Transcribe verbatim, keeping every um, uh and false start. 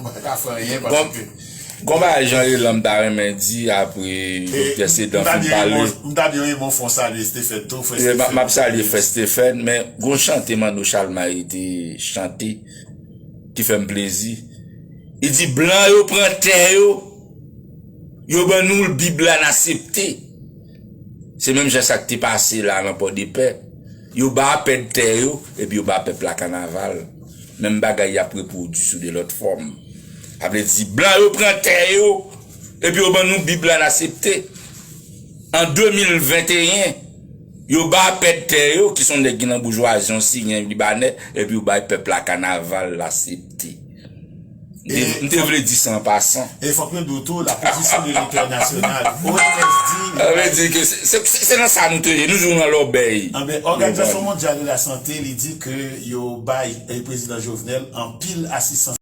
Bon, gon bagay Jean Leland m ta renmen di apre Doktè Sedan fin pale. M ta byen renmen w fè yon salye Stephen tou, frè Stephen. M ap salye frè Stephen, men gon chante Manno Chalmay te chante ki fè m plezi. Li di, blan yo pran tè yo, yo ban nou Bib la, n aksepte. Se menm jan sa k te pase la nan Pòdepè. Yo ba pèp tè yo, epi yo ba pèp la kanaval. Menm bagay y ap repwodui sou de lòt fòm. Sa vle di, blan yo pran tè yo, epi yo ban nou Bib la, n aksepte. An de mil venteyen, yo ba pèp tè yo, ki se yon nèg ki nan boujwazi, yon Siryen, Libanè, epi yo bay pèp la kanaval, l aksepte. M te, m te vle di sa an pasan. E fòk nou di w tou, la pozisyon de lidè nasyonal, O M S di, sa vle di ke se, se, se, se nan sa nou te ye, nou jwe nan lòbèy. Anben, Òganizasyon Mondyal de la Sante, li di ke yo bay, eh, prezidan Jovenel anpil asistans